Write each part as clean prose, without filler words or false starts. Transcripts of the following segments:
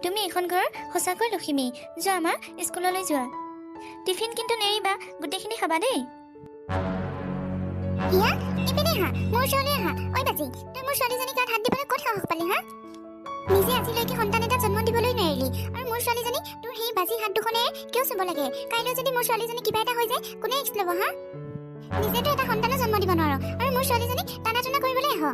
তুমি এইখন ঘৰৰ সঁচাকৈ লখিমী। যোৱা মা, স্কুললৈ যোৱা। টিফিন কিন্তু নেৰিবা, গোটেইখিনি খাবা দেই। হিয়া, ইপিনে আহা, মোৰ ওচৰলৈ আহা। ঐ বাজি, তই মোৰ ছোৱালীজনীৰ গাত হাত দিবলৈ ক'ত সাহস পালি হা? নিজে আজিলৈকে সন্তান এটা জন্ম দিবলৈ নোৱাৰিলি আৰু মোৰ ছোৱালীজনী তোৰ সেই বাজি হাত দুখনেৰে কিয় চুব লাগে? কাইলৈ যদি মোৰ ছোৱালীজনী কিবা এটা হৈ যায়, কোনে ৰিস্ক ল'ব হা? নিজেতো এটা সন্তানো জন্ম দিব নোৱাৰ আৰু মোৰ ছোৱালীজনীক টানা টনা কৰিবলৈ আহ।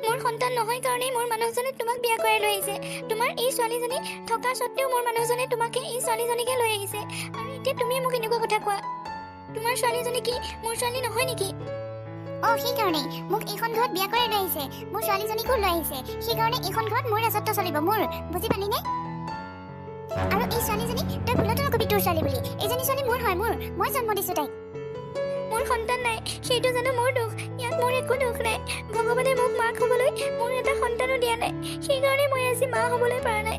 মোৰ সন্তান নহয় কাৰণেই মোৰ মানুহজনে তোমাক বিয়া কৰাই লৈ আহিছে। তোমাৰ এই ছোৱালীজনী থকা স্বত্তেও মোৰ মানুহজনে তোমাকে এই ছোৱালীজনীকে লৈ আহিছে আৰু এতিয়া তুমি মোক এনেকুৱা কথা কোৱা? তোমাৰ ছোৱালীজনী কি মোৰ ছোৱালী নহয় নেকি? অ, সেইকাৰণেই মোক এইখন ঘৰত বিয়া কৰাই লৈ আহিছে, মোৰ ছোৱালীজনীকো লৈ আহিছে। সেইকাৰণে এইখন ঘৰত মোৰ ৰাজত্ব চলিব মোৰ, বুজি পালিনে? আৰু এই ছোৱালীজনীক তই ভুলতো নকবি তোৰ ছোৱালী বুলি। এইজনী ছোৱালী মোৰ হয়, মোৰ। মই জন্ম দিছো তাইক। মোৰ সন্তান নাই, সেইটো জানো মোৰ দোষ? ইয়াত মোৰ একো দোষ নাই। ভগৱানে মোক মাক হ'বলৈ মোৰ এটা সন্তানো দিয়া নাই, সেইকাৰণে মই আজি মা হ'বলৈ পৰা নাই।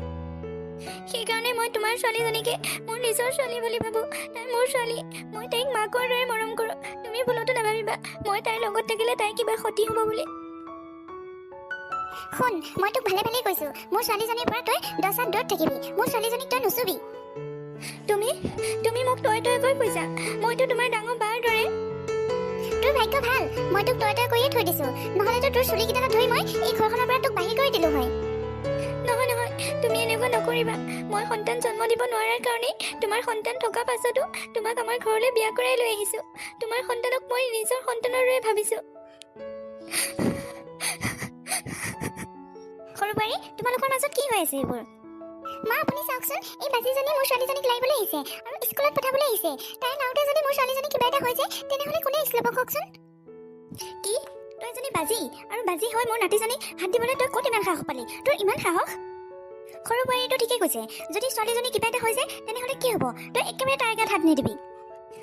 সেইকাৰণে মই তোমাৰ ছোৱালীজনীকে মোৰ নিজৰ ছোৱালী বুলি ভাবোঁ। তাই মোৰ ছোৱালী, মই তাইক মাকৰ দৰে মৰম কৰোঁ। তুমি ভুলতো নাভাবিবা মই তাইৰ লগত থাকিলে তাইৰ কিবা ক্ষতি হ'ব বুলি। শুন, মই তোক ভালে ভালেই কৈছো, মোৰ ছোৱালীজনীৰ পৰা তই 10 হাত দূৰত থাকিবি। মোৰ ছোৱালীজনীক তই নুচুবি। তুমি তুমি মোক তই তইকৈ কৈছা, মইতো তোমাৰ ডাঙৰ বাৰ দৰে। তোৰ ভাগ্য ভাল, মই তোক তই তই কৰিয়ে থৈ দিছো। নহ'লেতো তোৰ চুলিকেইডালত ধৰি মই এই ঘৰখনৰ পৰা তোক বাহিৰ কৰি দিলো হয়। নহয় নহয়, তুমি এনেকুৱা নকৰিবা। মই সন্তান জন্ম দিব নোৱাৰাৰ কাৰণেই তোমাৰ সন্তান থকা পাছতো তোমাক আমাৰ ঘৰলৈ বিয়া কৰাই লৈ আহিছোঁ। তোমাৰ সন্তানক মই নিজৰ সন্তানৰ দৰে ভাবিছোঁ। সৰু বোৱাৰী, তোমালোকৰ মাজত কি হৈ আছে এইবোৰ? মা, আপুনি চাওকচোন, এই বাজিজনী মোৰ ছোৱালীজনীক লাৰিবলৈ আহিছে আৰু স্কুলত পঠাবলৈ আহিছে। তাই লাওঁতে যদি মোৰ ছোৱালীজনী কিবা এটা হৈ যায়, তেনেহ'লে কোনে ৰিস্ক ল'ব কওকচোন? কি? তই এজনী বাজি আৰু বাজি হৈ মোৰ নাতিজনীক হাত দিবলৈ তই ক'ত ইমান সাহস পালি? তোৰ ইমান সাহস! সৰু বোৱাৰীটো ঠিকেই কৈছে। যদি ছোৱালীজনী কিবা এটা হৈ যায়, তেনেহ'লে কি হ'ব? তই একেবাৰে তাইৰ গাত হাত নিদিবি।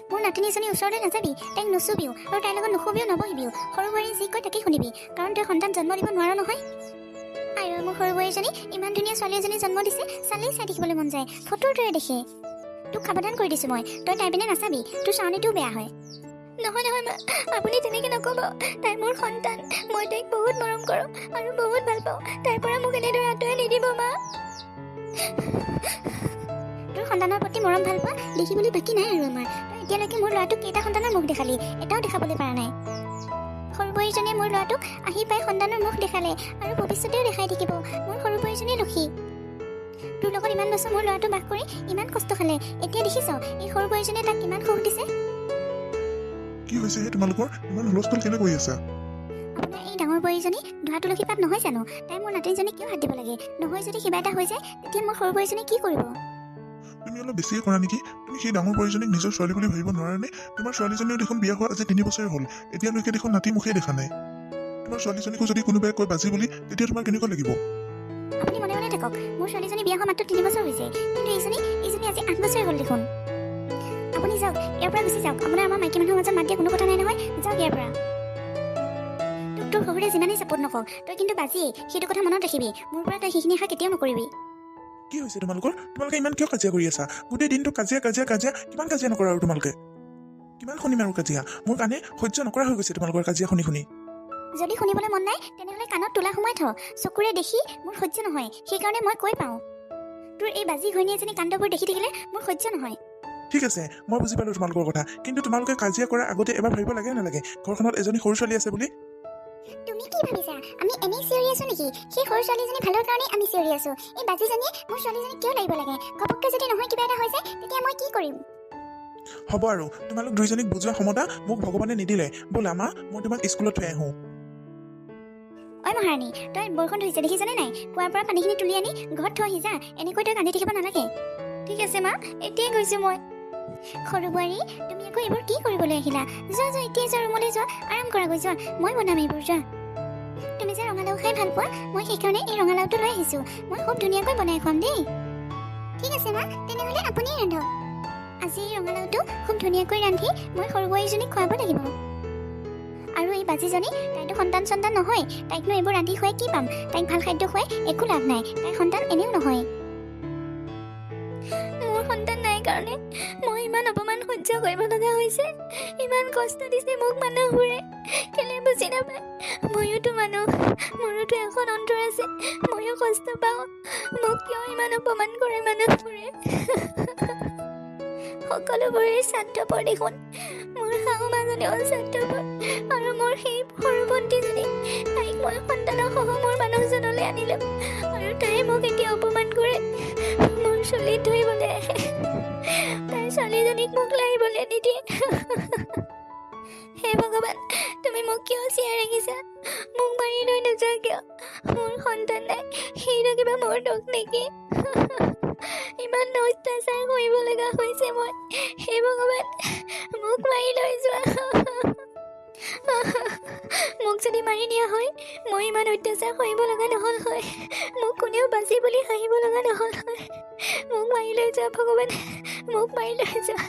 মোৰ নাতিনীজনীৰ ওচৰলৈ নাযাবি, তাইক নুচুবিও আৰু তাইৰ লগত নুশুবিও, নবহিবিও। সৰু বোৱাৰী যি কয় তাকেই শুনিবি, কাৰণ তই সন্তান জন্ম দিব নোৱাৰ নহয়। আৰু মোৰ সৰু বোৱাৰীজনী ইমান ধুনীয়া ছোৱালী এজনী জন্ম দিছে, চালেই চাই থাকিবলৈ মন যায়, ফটোৰ দৰে দেখে। তোক সাৱধান কৰি দিছোঁ মই, তই তাইৰ পিনে নাচাবি, তোৰ চাৱনিটোও বেয়া হয়। নহয় নহয় মা, আপুনি তেনেকৈ নক'ব। তাই মোৰ সন্তান, মই তাইক বহুত মৰম কৰোঁ আৰু বহুত ভাল পাওঁ। তাইৰ পৰা মোক এনেদৰে আঁতৰাই নিদিব মা। তোৰ সন্তানৰ প্ৰতি মৰম ভাল পোৱা দেখিবলৈ বাকী নাই আৰু আমাৰ। তই এতিয়ালৈকে মোৰ ল'ৰাটোক কেইটা সন্তানৰ মুখ দেখালি? এটাও দেখাবলৈ পৰা নাই। সৰু বোৱাৰীজনীয়ে মোৰ ল'ৰাটোক আহি পাই সন্তানৰ মুখ দেখালে আৰু ভৱিষ্যতেও দেখাই থাকিব। মোৰ সৰু বোৱাৰীজনী লক্ষী। তোৰ লগত ইমান বছৰ মোৰ ল'ৰাটো বাস কৰি ইমান কষ্ট খালে, এতিয়া দেখিছ এই সৰু বোৱাৰীজনীয়ে তাক কিমান সুখ দিছে। কি হৈছে হে তোমালোকৰ? ইমান হুলস্থুল কেলে কৰি আছা? আপোনাৰ এই ডাঙৰ বোৱাৰীজনী ধোৱা তুলসী পাত নহয় জানো? তাই মোৰ নাতিনীজনীক কিয় হাত দিব লাগে? নহয় যদি কিবা এটা হৈ যায়, তেতিয়া মোৰ সৰু বোৱাৰীজনী কি কৰিব? তুমি অলপ বেছিয়ে কৰা নেকি? তুমি সেই ডাঙৰ বোৱাৰীজনীক নিজৰ ছোৱালী বুলি ভাবিব নোৱাৰানে? তোমাৰ ছোৱালীজনীও দেখোন বিয়া হোৱা আজি 3 বছৰে হ'ল, এতিয়ালৈকে দেখোন নাতি মুখেই দেখা নাই। তোমাৰ ছোৱালীজনীকো যদি কোনোবাই কয় বাজি বুলি, তেতিয়া তোমাৰ কেনেকুৱা লাগিব? আপুনি মনে মনে থাকক। মোৰ ছোৱালীজনী বিয়া হোৱা মাত্ৰ 3 বছৰ হৈছে, কিন্তু এইজনী আজি 8 বছৰ হ'ল দেখোন। আপুনি যাওক, ইয়াৰ পৰা গুচি যাওক। আপোনাৰ আমাৰ মাইকী মানুহৰ মাজত মাত দিয়া কোনো কথা নাই নহয়। যাওক ইয়াৰ পৰা। তোক তোৰ শহুৰে যিমানেই ছাপোৰ্ট নকৰক, তই কিন্তু বাজিয়েই, সেইটো কথা মনত ৰাখিবি। মোৰ পৰা তই সেইখিনি আশা কেতিয়াও নকৰিবি। কি হৈছে তোমালোকৰ? তোমালোকে ইমান কিয় কাজিয়া কৰি আছা? গোটেই দিনটো কাজিয়া, কাজিয়া, কাজিয়া। কিমান কাজিয়া নকৰা আৰু তোমালোকে? কিমান শুনিম আৰু কাজিয়া? মোৰ কাণে সহ্য নকৰা হৈ গৈছে তোমালোকৰ কাজিয়া শুনি শুনি। যদি শুনিবলৈ মন নাই, তেনেহ'লে কাণত তোলা সোমাই থ। চকুৰে দেখি মোৰ সহ্য নহয়, সেইকাৰণে মই কৈ পাওঁ। তোৰ এই বাজি ঘৈণী এজনী কাণ্ডবোৰ দেখি থাকিলে মোৰ সহ্য নহয়। ঠিক আছে, মই বুজি পালোঁ তোমালোকৰ কথা। কিন্তু তোমালোকে কাজিয়া কৰাৰ আগতে এবাৰ ভাবিব লাগে নালাগে, ঘৰখনত এজনী সৰু ছোৱালী আছে বুলি? তুমি কি ভাবিছা, আমি এনেই চিঞৰি আছো নেকি? সেই সৰু ছোৱালীজনী ভালৰ কাৰণেই আমি চিঞৰি আছো। এই বাজিজনীয়ে মোৰ ছোৱালীজনীক কিয় লাগিব লাগে? ঘপককৈ যদি নহয় কিবা এটা হৈ যায়, তেতিয়া মই কি কৰিম? হ'ব আৰু, তোমালোক দুইজনীক বুজোৱা ক্ষমতা মোক ভগৱানে নিদিলে। ব'লা মা, মই তোমাক স্কুলত থৈ আহোঁ। ঐ মহাৰাণী, তই বৰষুণ ধৰিছে দেখিছনে নাই? কুঁৱাৰ পৰা পানীখিনি তুলি আনি ঘৰত থৈ আহি যা। এনেকৈ তই কান্দি থাকিব নালাগে। ঠিক আছে মা, এতিয়াই গৈছোঁ মই। সৰু বোৱাৰী, তুমি আকৌ এইবোৰ কি কৰিবলৈ আহিলা? যোৱা যোৱা, এতিয়াই যোৱা, ৰুমলৈ যোৱা, আৰাম কৰাগৈ যোৱা। মই বনাম এইবোৰ, যোৱা। তুমি যে ৰঙালাও খাই ভাল পোৱা, মই সেইকাৰণে এই ৰঙালাওটো লৈ আহিছোঁ। মই খুব ধুনীয়াকৈ বনাই খুৱাম দেই। ঠিক আছে মা, তেনেহ'লে আপুনিয়ে ৰান্ধক। আজি এই ৰঙালাওটো খুব ধুনীয়াকৈ ৰান্ধি মই সৰু বোৱাৰীজনীক খুৱাব লাগিব। আৰু এই বাজিজনী, তাইতো সন্তান চন্তান নহয়, তাইকনো এইবোৰ ৰান্ধি খুৱাই কি পাম? তাইক ভাল খাদ্য খুৱাই একো লাভ নাই, তাইৰ সন্তান এনেও নহয়। মোৰ সন্তান নাই কাৰণে মই ইমান অপমান সহ্য কৰিব লগা হৈছে। ইমান কষ্ট দিছে মোক মানুহবোৰে, কেলে বুজি নাপায়? ময়োতো মানুহ, মোৰোতো এখন অন্তৰ আছে, ময়ো কষ্ট পাওঁ। মোক কিয় ইমান অপমান কৰে মানুহবোৰে? সকলোবোৰেই স্বাৰ্থপৰ দেখোন। মোৰ শাহু মাজনীও স্বাৰ্থপৰ, আৰু মোৰ সেই সৰু ভণ্টিজনী, তাইক মই সন্তানৰ সহ মোৰ মানুহজনলৈ আনিলোঁ, আৰু তাই মোক এতিয়া অপমান কৰে। মোৰ চুলিত ধৰিবলৈ আহে, তাইৰ ছোৱালীজনীক মোক লাৰিবলৈ নিদিয়ে। হে ভগৱান, তুমি মোক কিয় জীয়াই ৰাখিছা? মোক মাৰি লৈ নোযোৱা কিয়? মোৰ সন্তান নাই, সেইটো কিবা মোৰ দোষ নেকি? ইমান অত্যাচাৰ কৰিব লগা হৈছে মই। হে ভগৱান, মোক মাৰি লৈ যোৱা। মোক যদি মাৰি নিয়া হয়, মই ইমান অত্যাচাৰ কৰিব লগা নহ'ল হয়। মোক কোনেও বাচি বুলি হাঁহিব লগা নহ'ল হয়। মোক মাৰি লৈ যোৱা ভগৱান, মোক মাৰি লৈ যোৱা।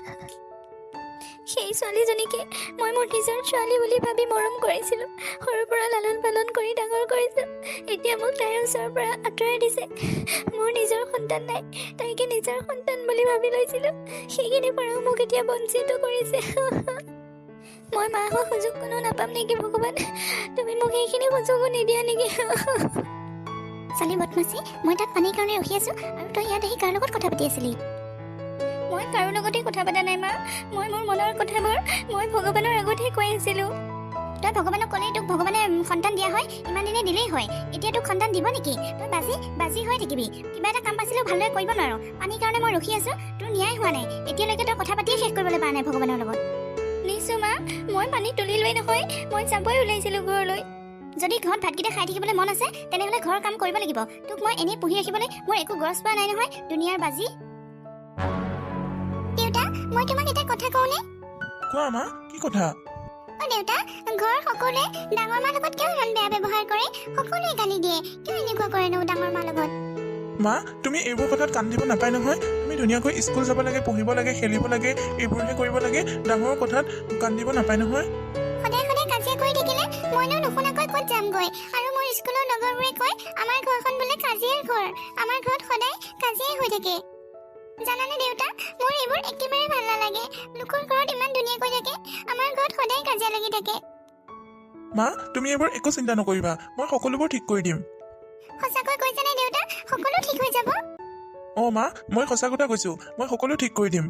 সেই ছোৱালীজনীকে মই মোৰ নিজৰ ছোৱালী বুলি ভাবি মৰম কৰিছিলোঁ, সৰুৰ পৰা লালন পালন কৰি ডাঙৰ কৰিছোঁ। এতিয়া মোক তাইৰ ওচৰৰ পৰা আঁতৰাই দিছে। মোৰ নিজৰ সন্তান নাই, তাইকে নিজৰ সন্তান বুলি ভাবি লৈছিলোঁ, সেইখিনিৰ পৰাও মোক এতিয়া বঞ্চিত কৰিছে। মই মা হোৱা সুযোগ কোনো নাপাম নেকি ভগৱান? তুমি মোক সেইখিনি সুযোগো নিদিয়া নেকি? চালি বদমাচি, মই তাত পানীৰ কাৰণে ৰখি আছোঁ আৰু তই ইয়াত আহি কাৰ লগত কথা পাতি আছিলি? মই কাৰো লগতে কথা পতা নাই মা। মই মোৰ মনৰ কথাবোৰ মই ভগৱানৰ আগতহে কৈ আছিলোঁ। তই ভগৱানক ক'লেই তোক ভগৱানে সন্তান দিয়া হয়, ইমান দিনে দিলেই হয়, এতিয়া তোক সন্তান দিব নেকি? তই বাজি বাজি হৈ থাকিবি। কিবা এটা কাম পাইছিলেও ভালদৰে কৰিব নোৱাৰ। পানীৰ কাৰণে মই ৰখি আছোঁ, তোৰ ন্যায় হোৱা নাই এতিয়ালৈকে। তই কথা পাতিয়ে শেষ কৰিবলৈ পৰা নাই ভগৱানৰ লগত। নিছোঁ মা, মই পানী তুলিলোৱেই নহয়, মই যাবই ওলাইছিলোঁ ঘৰলৈ। যদি ঘৰত ভাতকেইটা খাই থাকিবলৈ মন আছে, তেনেহ'লে ঘৰৰ কাম কৰিব লাগিব। তোক মই এনেই পুহি ৰাখিবলৈ মোৰ একো গৰজ পোৱা নাই নহয়, দুনিয়াৰ বাজি। দেউতা, মই তোমাক এটা কথা কওঁনে? কোৱা মা, কি কথা? অ দেউতা, ঘৰৰ সকলোৱে ডাঙৰ মাৰ লগত কিয় ইমান বেয়া ব্যৱহাৰ কৰে? সকলোৱে গালি দিয়ে, কিয় এনেকুৱা কৰেনো ডাঙৰ মাৰ লগত? মা, তুমি এইবোৰ কথাত কাণ দিব নাপায় নহয়। তুমি ধুনীয়াকৈ স্কুল যাব লাগে, পঢ়িব লাগে, খেলিব লাগে, এইবোৰহে কৰিব লাগে। ডাঙৰ কথাত কাণ দিব নাপায় নহয়। সদায় সদায় কাজিয়া কৰি থাকিলে মইনো নুশুনাকৈ ক'ত যামগৈ? আৰু মোৰ স্কুলৰ লগৰবোৰে কয় আমাৰ ঘৰখন বোলে কাজিয়াৰ ঘৰ, আমাৰ ঘৰত সদায় কাজিয়াই হৈ থাকে। জানানে দেউতা, মোৰ এইবোৰ একেবাৰে ভাল নালাগে। লোকৰ ঘৰত ইমান ধুনীয়াকৈ থাকে, আমাৰ ঘৰত সদায় কাজিয়া লাগি থাকে। মা, তুমি এইবোৰ একো চিন্তা নকৰিবা, মই সকলোবোৰ ঠিক কৰি দিম। সঁচাকৈ কৈছানে দেউতা, সকলো ঠিক হৈ যাব? অঁ মা, মই সঁচা কথা কৈছোঁ, মই সকলো ঠিক কৰি দিম।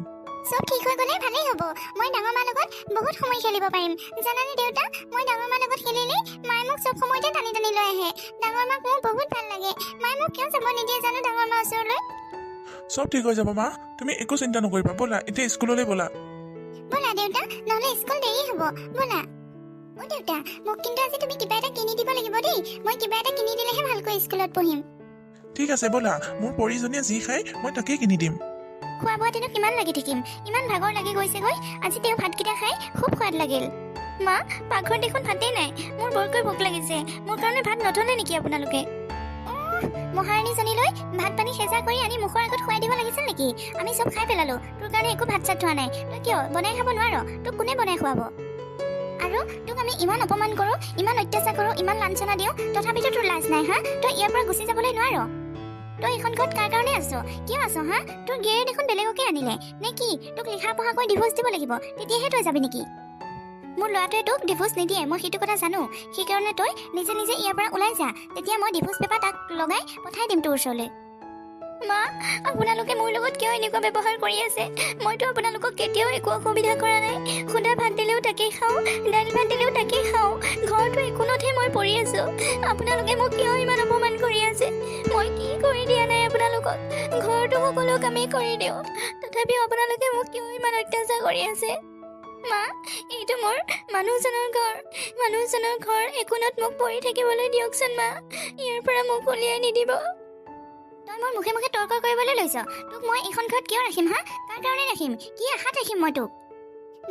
চব ঠিক হৈ গ'লে ভালেই হ'ব। মই ডাঙৰ মাৰ লগত বহুত সময় খেলিব পাৰিম। জানানে দেউতা, মই ডাঙৰ মাৰ লগত খেলিলে মায়ে মোক চব সময়তে টানি টানি লৈ আহে। ডাঙৰ মাক মোৰ বহুত ভাল লাগে। মায়ে মোক কিয় যাব নিদিয়ে জানো ডাঙৰ মাৰ ওচৰলৈ? চব ঠিক হৈ যাব মা, তুমি একো চিন্তা নকৰিবা। ব'লা, এতিয়া স্কুললৈ ব'লা। ব'লা দেউতা, নহ'লে স্কুল দেৰি হ'ব। ব'লা। অ দেউতা, মোক কিন্তু আজি তুমি কিবা এটা কিনি দিব লাগিব দেই। মই কিবা এটা কিনি দিলেহে ভালকৈ স্কুলত পঢ়িম। ঠিক আছে ব'লা, মোৰ পৰিজনীয়ে যি খায় মই তাকেই কিনি দিম। খোৱা বোৱাতেনো কিমান লাগি থাকিম, ইমান ভাগৰ লাগি গৈছেগৈ। আজি তেওঁ ভাতকেইটা খাই খুব সোৱাদ লাগিল। মা, পাকঘৰত দেখোন ভাতেই নাই, মোৰ বৰকৈ ভোক লাগিছে। মোৰ কাৰণে ভাত নথলে নেকি আপোনালোকে? মহাৰাণীজনীলৈ ভাত পানী সেজা কৰি আনি মুখৰ আগত খুৱাই দিব লাগিছিল নেকি? আমি চব খাই পেলালো, তোৰ কাৰণে একো ভাত চাত থোৱা নাই। তই কিয় বনাই খাব নোৱাৰ? তোক কোনে বনাই খুৱাব? আৰু তোক আমি ইমান অপমান কৰোঁ, ইমান অত্যাচাৰ কৰোঁ, ইমান লাঞ্ছনা দিওঁ, তথাপিতো তোৰ লাজ নাই হা? তই ইয়াৰ পৰা গুচি যাবলৈ নোৱাৰ? তই এইখন ঘৰত কাৰ কাৰণে আছ? কিয় আছ হা? তোৰ গিয়েৰে দেখোন বেলেগকে আনিলে নে কি? তোক লিখা পঢ়াকৈ ডিভ'ৰ্চ দিব লাগিব, তেতিয়াহে তই যাবি নেকি? মোৰ ল'ৰাটোৱে তোক ডিভ'ৰ্চ নিদিয়ে, মই সেইটো কথা জানো। সেইকাৰণে তই নিজে নিজে ইয়াৰ পৰা ওলাই যা, তেতিয়া মই ডিভ'ৰ্চ পেপাৰ তাক লগাই পঠাই দিম তোৰ ওচৰলৈ। মা, আপোনালোকে মোৰ লগত কিয় এনেকুৱা ব্যৱহাৰ কৰি আছে? মইতো আপোনালোকক কেতিয়াও একো অসুবিধা কৰা নাই। সুদা ভাত দিলেও তাকেই খাওঁ, দাইল ভাত দিলেও তাকেই খাওঁ। ঘৰটো একোনতহে মই পৰি আছোঁ। আপোনালোকে মোক কিয় ইমান অপমান কৰি আছে? মই কি কৰি দিয়া নাই আপোনালোকক? ঘৰতো সকলো কামেই কৰি দিওঁ, তথাপিও আপোনালোকে মোক কিয় ইমান অত্যাচাৰ কৰি আছে? মা, এইটো মোৰ মানুহজনৰ ঘৰ। মানুহজনৰ ঘৰ একোনত মোক পৰি থাকিবলৈ দিয়কচোন মা, ইয়াৰ পৰা মোক উলিয়াই নিদিব। তই মোৰ মুখে মুখে তৰ্ক কৰিবলৈ লৈছ। তোক মই এইখন ঘৰত কিয় ৰাখিম হা? কাৰ কাৰণে ৰাখিম? কি আশাত ৰাখিম মই তোক?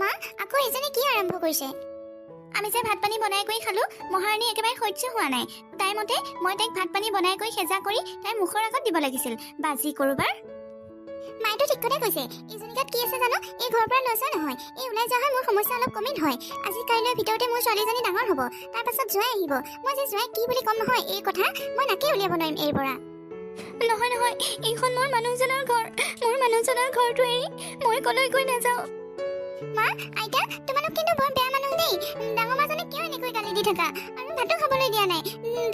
মা, আকৌ এইজনী কি আৰম্ভ কৰিছে? আমি যে ভাত পানী বনাই কৰি খালোঁ, মহাৰাণী একেবাৰে সহ্য হোৱা নাই। তাইৰ মতে মই তাইক ভাত পানী বনাই কৰি সেজা কৰি তাইৰ মুখৰ আগত দিব লাগিছিল। বাজি কৰোবাৰ। মায়েতো ঠিক কথাই কৈছে। এইজনী গাত কি আছে জানো? এই ঘৰৰ পৰা লৈ যোৱা নহয়, এই ওলাই যোৱা হয় মোৰ সমস্যা অলপ কমিল হয়। আজি কাইলৈৰ ভিতৰতে মোৰ ছোৱালীজনী ডাঙৰ হ'ব, তাৰ পাছত জোঁৱাই আহিব। মই যে জোঁৱাইক কি বুলি ক'ম নহয়, এই কথা মই নাকেই উলিয়াব নোৱাৰিম এইৰ পৰা। নহয় নহয়, এইখন মোৰ মানুহজনৰ ঘৰ। মোৰ মানুহজনৰ ঘৰটো এৰি মই কলৈকৈ নাযাওঁ। মা, আইতা, তোমালোক কিন্তু বৰ বেয়া মানুহ দেই। ডাঙৰ মাজনীক কিয় এনেকৈ গালি দি থাকা? আৰু ভাতো খাবলৈ দিয়া নাই।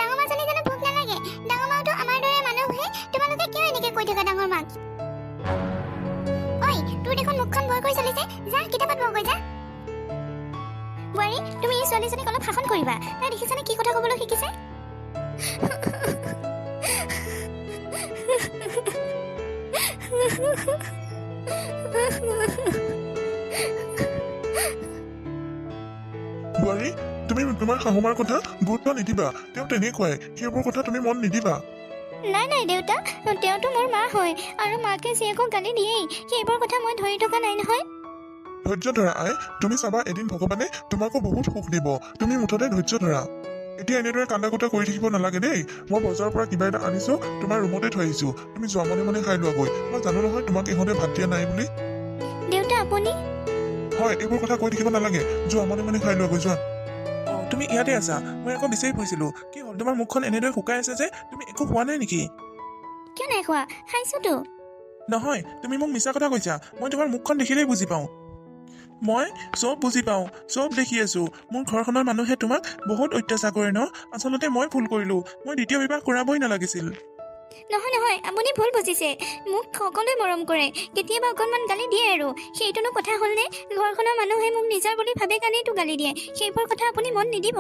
ডাঙৰ মাজনী জানো ভোক নালাগে? ডাঙৰ মাওতো আমাৰ দৰে মানুহহে। তোমালোকে কিয় এনেকৈ কৈ থাকা ডাঙৰ মাক? ঐ, তোৰ দেখোন মুখখন বৰকৈ চলিছে। যা, কিতাপত বহগৈ যা। বোৱাৰী, তুমি এই ছোৱালীজনীক অলপ শাসন কৰিবা। তাই দেখিছানে কি কথা ক'বলৈ শিকিছে? বোৱাৰী, তুমি তোমাৰ শাহুমাৰ কথা গুৰুত্ব নিদিবা। তেওঁ তেনেকুৱাই, সেইবোৰ কথা তুমি মন নিদিবা। নাই নাই দেউতা, তেওঁতো মোৰ মা হয় আৰু মাকে জীয়েকক গালি দিয়েই। সেইবোৰ কথা মই ধৰি থকা নাই নহয়। ধৈৰ্য ধৰা আই, তুমি চাবা এদিন ভগৱানে তোমাকো বহুত সুখ দিব। তুমি মুঠতে ধৈৰ্য ধৰা। এতিয়া এনেদৰে কান্দা কুটা কৰি থাকিব নালাগে দেই। মই বজাৰৰ পৰা কিবা এটা আনিছো, তোমাৰ ৰুমতে থৈ আহিছো। তুমি যোৱা, মনে মনে খাই লোৱাগৈ। মই জানো নহয় তোমাক ইহঁতে ভাত দিয়া নাই বুলি। দেউতা আপুনি হয়, এইবোৰ কথা কৈ থাকিব নালাগে। যোৱা, মনে মনে খাই লোৱাগৈ যোৱা। অঁ, তুমি ইয়াতে আছা? মই আকৌ বিচাৰি ফুৰিছিলোঁ। কি হ'ল, তোমাৰ মুখখন এনেদৰে শুকাই আছে যে? তুমি একো খোৱা নাই নেকি? কিয় নাই খোৱা, খাইছোতো। নহয়, তুমি মোক মিছা কথা কৈছা। মই তোমাৰ মুখখন দেখিলেই বুজি পাওঁ। মই চব বুজি পাওঁ, চব দেখি আছোঁ। মোৰ ঘৰখনৰ মানুহে তোমাক বহুত অত্যাচাৰ কৰে ন? আচলতে মই ভুল কৰিলোঁ, মই দ্বিতীয় বিবাহ কৰাবই নালাগিছিল। নহয় নহয়, আপুনি ভুল বুজিছে। মোক সকলোৱে মৰম কৰে, কেতিয়াবা অকণমান গালি দিয়ে আৰু সেইটোনো কথা হ'লনে? ঘৰখনৰ মানুহে মোক নিজৰ বুলি ভাবে কাৰণেইতো গালি দিয়ে। সেইবোৰ কথা আপুনি মন নিদিব।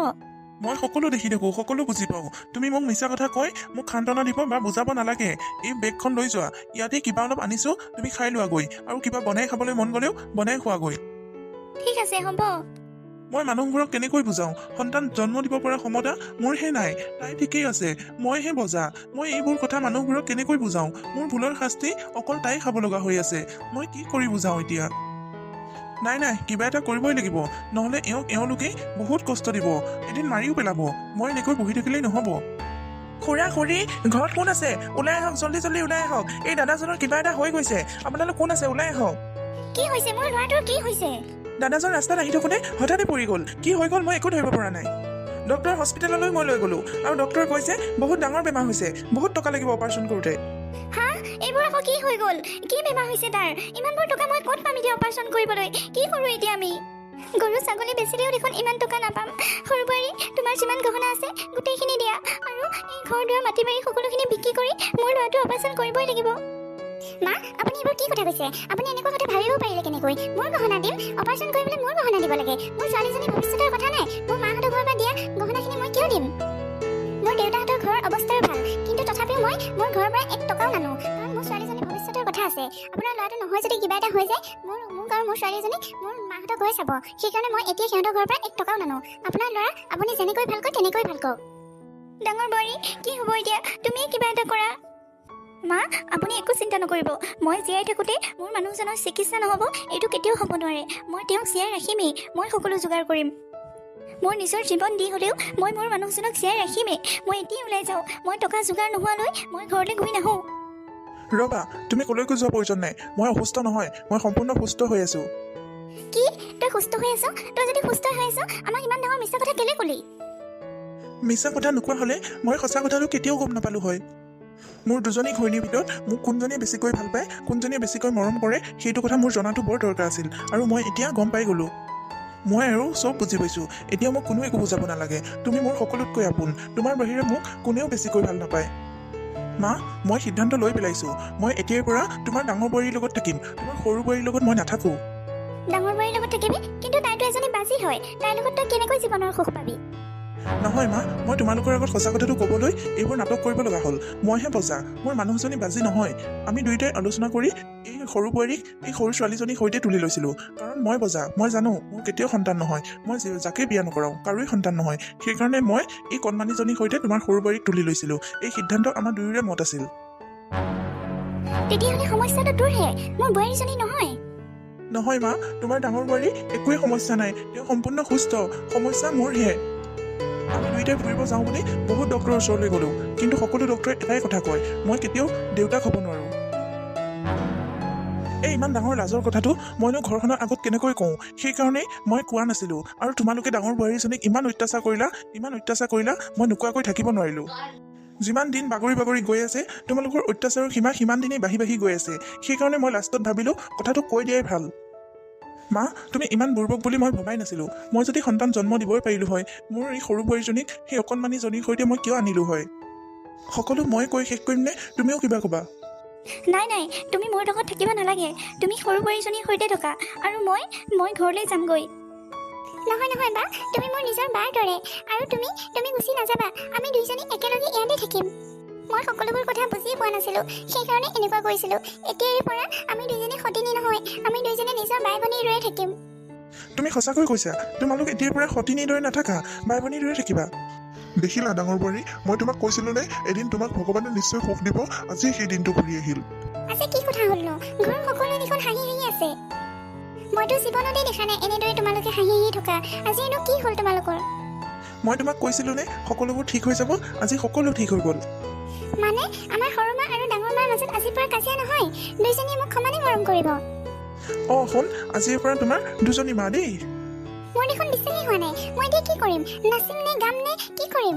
মই সকলো দেখি থাকোঁ, সকলো বুজি পাওঁ। তুমি মোক মিছা কথা কৈ মোক সান্তনা দিব বা বুজাব নালাগে। এই বেগখন লৈ যোৱা, ইয়াতে কিবা অলপ আনিছোঁ, তুমি খাই লোৱাগৈ। আৰু কিবা বনাই খাবলৈ মন গ'লেও বনাই খোৱাগৈ। ঠিক আছে, হ'ব। মই মানুহবোৰক কেনেকৈ বুজাওঁ? সন্তান জন্ম দিব পৰা ক্ষমতা মোৰহে নাই। তাই ঠিকেই আছে, মইহে বজা। মই এইবোৰ কথা মানুহবোৰক কেনেকৈ বুজাওঁ? মোৰ ভুলৰ শাস্তি অকল তাই খাব লগা হৈ আছে। মই কি কৰি বুজাওঁ এতিয়া? নাই নাই, কিবা এটা কৰিবই লাগিব, নহ'লে এওঁক এওঁলোকেই বহুত কষ্ট দিব, এদিন মাৰিও পেলাব। মই এনেকৈ বহি থাকিলেই নহ'ব। খুৰা খুৰী, ঘৰত কোন আছে? ওলাই আহক, জল্দি জল্দি ওলাই আহক। এই দাদাজনৰ কিবা এটা হৈ গৈছে। আপোনালোক কোন আছে? ওলাই আহক। কি হৈছে মোৰ ল'ৰাটোৰ? কি হৈছে? দাদাজন ৰাস্তাত আহি থাকোঁতে হঠাতে পৰি গ'ল। কি হৈ গ'ল মই একো ধৰিব পৰা নাই। ডক্টৰ হস্পিটেললৈ মই লৈ গ'লোঁ আৰু ডক্টৰে কৈছে বহুত ডাঙৰ বেমাৰ হৈছে, বহুত টকা লাগিব অপাৰেশ্যন কৰোঁতে। হা, এইবোৰ আকৌ কি হৈ গ'ল? কি বেমাৰ হৈছে তাৰ? ইমানবোৰ টকা মই ক'ত পাম এতিয়া অপাৰেশ্যন কৰিবলৈ? কি কৰোঁ এতিয়া আমি? গৰু ছাগলী বেচিলেও দেখোন ইমান টকা নাপাম। সৰু বোৱাৰী, তোমাৰ যিমান গহনা আছে গোটেইখিনি দিয়া আৰু এই ঘৰ দুৱাৰ মাটি বাৰী সকলোখিনি বিক্ৰী কৰি মোৰ ল'ৰাটো অপাৰেশ্যন কৰিবই লাগিব। মা, আপুনি এইবোৰ কি কথা কৈছে? আপুনি এনেকুৱা কথা ভাবিব পাৰিলে কেনেকৈ? মোৰ গহনা দিম অপাৰেশ্যন কৰিবলৈ? মোৰ গহনা দিব লাগে? মোৰ ছোৱালীজনীৰ ভৱিষ্যতৰ কথা নাই? মোৰ মাহঁতৰ ঘৰৰ পৰা দিয়া গহনাখিনি মই কিয় দিম? মোৰ দেউতাহঁতৰ ঘৰৰ অৱস্থাও ভাল, কিন্তু তথাপিও মই মোৰ ঘৰৰ পৰা এক টকাও নানো, কাৰণ মোৰ ছোৱালীজনীৰ ভৱিষ্যতৰ কথা আছে। আপোনাৰ ল'ৰাটো নহয় যদি কিবা এটা হৈ যায়, মোক আৰু মোৰ ছোৱালীজনীক মোৰ মাহঁতৰ ঘৰে চাব। সেইকাৰণে মই এতিয়া সিহঁতৰ ঘৰৰ পৰা এক টকাও নানো। আপোনাৰ ল'ৰা আপুনি যেনেকৈ ভাল কয় তেনেকৈ ভাল কওক। ডাঙৰ বোৱাৰী, কি হ'ব এতিয়া? তুমিয়ে কিবা এটা কৰা। মা, আপুনি একো চিন্তা নকৰিব। মই জীয়াই থাকোঁতে মোৰ মানুহজনৰ চিকিৎসা নহ'ব এইটো কেতিয়াও হ'ব নোৱাৰে। মই তেওঁক জীয়াই ৰাখিমেই। মই সকলো যোগাৰ কৰিম। মোৰ নিজৰ জীৱন দি হ'লেও মই মোৰ মানুহজনক জীয়াই ৰাখিমেই। মই এতিয়াই ওলাই যাওঁ। মই টকা যোগাৰ নোহোৱালৈ মই ঘৰলৈ ঘূৰি নাহোঁ। ৰ'বা, তুমি ক'লৈকো যোৱা প্ৰয়োজন নাই। মই অসুস্থ নহয়, মই সম্পূৰ্ণ সুস্থ হৈ আছোঁ। কি, তই সুস্থ হৈ আছ? তই যদি সুস্থ হৈ আছ, আমাক ইমান ডাঙৰ মিছা কথা কেলৈ ক'লি? মিছা কথা নোকোৱা হ'লে মই সঁচা কথাটো কেতিয়াও গম নাপালোঁ হয়। মোৰ দুজনী ঘৈণীৰ ভিতৰত মোক কোনজনীয়ে বেছিকৈ ভাল পায়, কোনজনীয়ে বেছিকৈ মৰম কৰে, সেইটো কথা মোৰ জনাটো বৰ দৰকাৰ আছিল আৰু মই এতিয়া গম পাই গ'লোঁ। মই আৰু চব বুজি পাইছোঁ। এতিয়া মোক কোনো একো বুজাব নালাগে। তুমি মোৰ সকলোতকৈ আপোন, তোমাৰ বাহিৰে মোক কোনেও বেছিকৈ ভাল নাপায়। মা, মই সিদ্ধান্ত লৈ পেলাইছোঁ। মই এতিয়াৰ পৰা তোমাৰ ডাঙৰ বোৱাৰীৰ লগত থাকিম, তোমাৰ সৰু বোৱাৰীৰ লগত মই নাথাকোঁ। ডাঙৰ বোৱাৰীৰ লগত থাকিবি? কিন্তু তাইতো এজনী বাজী হয়, তাইৰ লগত তই কেনেকৈ জীৱনৰ সুখ পাবি? নহয় মা, মই তোমালোকৰ আগত সঁচা কথাটো ক'বলৈ এইবোৰ নাটক কৰিব লগা হ'ল। মইহে বজা, মোৰ মানুহজনী বাজি নহয়। আমি দুয়োটাই আলোচনা কৰি এই সৰু বোৱাৰীক, এই সৰু ছোৱালীজনীৰ সৈতে তুলি লৈছিলোঁ, কাৰণ মই বজা। মই জানো মোৰ কেতিয়াও সন্তান নহয়। মই যাকেই বিয়া নকৰাওঁ কাৰোৱেই সন্তান নহয়। সেইকাৰণে মই এই কণমানিজনীৰ সৈতে তোমাৰ সৰু বোৱাৰীক তুলি লৈছিলোঁ। এই সিদ্ধান্ত আমাৰ দুয়োৰে মত আছিল। তেতিয়াহ'লে সমস্যাটো তোৰহে, মোৰ বোৱাৰীজনী নহয়। নহয় মা, তোমাৰ ডাঙৰ বোৱাৰী একোৱেই সমস্যা নাই, তেওঁ সম্পূৰ্ণ সুস্থ। সমস্যা মোৰহে। আমি দুয়োটাই ফুৰিব যাওঁ বুলি বহুত ডক্টৰৰ ওচৰলৈ গ'লোঁ, কিন্তু সকলো ডক্টৰে এটাই কথা কয়, মই কেতিয়াও দেউতাক হ'ব নোৱাৰোঁ। এই ইমান ডাঙৰ লাজৰ কথাটো মইনো ঘৰখনৰ আগত কেনেকৈ কওঁ? সেইকাৰণেই মই কোৱা নাছিলোঁ। আৰু তোমালোকে ডাঙৰ বোৱাৰীজনীক ইমান অত্যাচাৰ কৰিলা, ইমান অত্যাচাৰ কৰিলা, মই নোকোৱাকৈ থাকিব নোৱাৰিলোঁ। যিমান দিন বাগৰি বাগৰি গৈ আছে, তোমালোকৰ অত্যাচাৰৰ সীমা সিমান দিনেই বাঢ়ি বাঢ়ি গৈ আছে। সেইকাৰণে মই লাষ্টত ভাবিলোঁ কথাটো কৈ দিয়াই ভাল। মা, তুমি ইমান বুৰ্বক বুলি মই ভবাই নাছিলোঁ। মই যদি সন্তান জন্ম দিবই পাৰিলোঁ হয়, মোৰ এই সৰু বোৱাৰীজনীক সেই অকণমানিজনীৰ সৈতে মই কিয় আনিলোঁ হয়? সকলো মই কৈ শেষ কৰিম নে তুমিও কিবা ক'বা? নাই নাই, তুমি মোৰ লগত থাকিব নালাগে। তুমি সৰু বোৱাৰীজনীৰ সৈতে থকা আৰু মই ঘৰলৈ যামগৈ। নহয় নহয় বা, তুমি মোৰ নিজৰ বাৰ দৰে আৰু তুমি তুমি গুচি নাযাবা। আমি দুইজনী একেলগে ইয়াতে থাকিম। মই সকলোবোৰ কথা বুজিয়ে পোৱা নাছিলোঁ, সেইকাৰণে এনেকুৱা কৰিছিলোঁ। এতিয়াৰে পৰা আমি দুইজনী সতিনী নহয়, আমি দুইজনী নিজৰ বাই ভনীৰ দৰে থাকিম। তুমি সঁচাকৈ কৈছা, তোমালোক এতিয়াৰ পৰা সতিনীৰ দৰে নাথাকা, বাই ভনীৰ দৰে থাকিবা? দেখিলা ডাঙৰ বোৱাৰী, মই তোমাক কৈছিলো নে এদিন তোমাক ভগৱানে নিশ্চয় সুখ দিব। আজি সেই দিনটো ঘূৰি আহিল। আজি কি কথা হ'লনো? ঘৰৰ সকলোৱে দেখোন হাঁহি হাঁহি আছে। মইতো জীৱনতে দেখা নাই এনেদৰে তোমালোকে হাঁহি হাঁহি থকা। আজিনো কি হ'ল তোমালোকৰ? মই তোমাক কৈছিলো নে সকলোবোৰ ঠিক হৈ যাব? আজি সকলো ঠিক হৈ গ'ল। মানে আমাৰ সৰু মা আৰু ডাঙৰ মাৰ মাজত আজিৰ পৰা কাজিয়া নহয়? দুইজনীয়ে মোক সমানে মৰম কৰিব? অঁ শুন, আজিৰ পৰা তোমাৰ দুজনী মা দেই। মোৰ দেখোন বিশ্বাসেই হোৱা নাই। মই এতিয়া কি কৰিম? নাচিম নে গাম নে কি কৰিম?